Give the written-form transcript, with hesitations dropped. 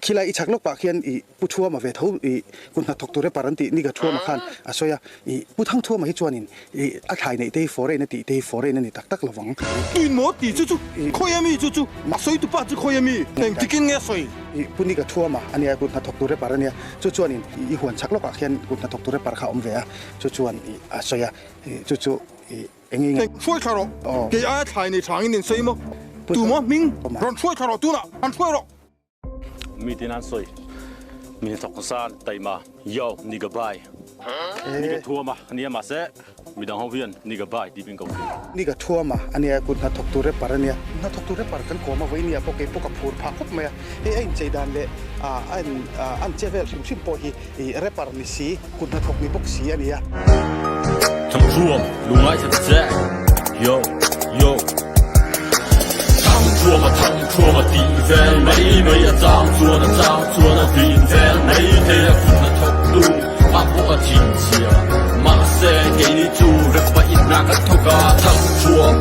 Khilai i chhak lawk pah khian i Pu Thuama ve tho i kut hnathawk tur rapper an tih Nika Thuama khan a sawi a, i Pu Thangthuama hi chuanin i a thlai neih te hi foreign a tih te hi foreign a ni tak tak lovang. Tuin maw tih chu chu khawi a mi chu chu a sawi tu pa chu khawi a mi engtikin nge a sawi? I Pu Nika Thuama a nia kut hnathawk tur rapper a nia chu chuanin i huan chhak lawkah khian kut hnathawk tur rapper kha a awm ve a chu chuan i a sawi a chu chu i eng eng Eng hruai thla rawh kei aia thlai nei thangin in sawi maw tu maw hming rawn hruai thla rawh tunah han hruai rawh. Mi tin an sawi. Mi hnathawk nasa taima yo ni ka bai. Ni ka thuam a ania mahse midang ho hian ni ka bai tih pawhin ka hmu. Ni ka thuam a ania kut hnathawk tur rapper ania. Hnathawk tur rapper kan kawm a vawinia pawh kei pawh ka phur phah khawp mai a. Hei a inchei dan leh a in a che vel hrim hrim pawh hi rapper ni si kut hnathawk ni bawk si ania. Thangthuam lungngaithla ta che yo yo. Thangthuam a thangthuam a tih vel mai mai a chang chuan a chang chuan a vin vel mai thei a kut hnathawk tu a pawh a thinchhia mahse keini chu rep pah in hna kan thawk a thangthuam.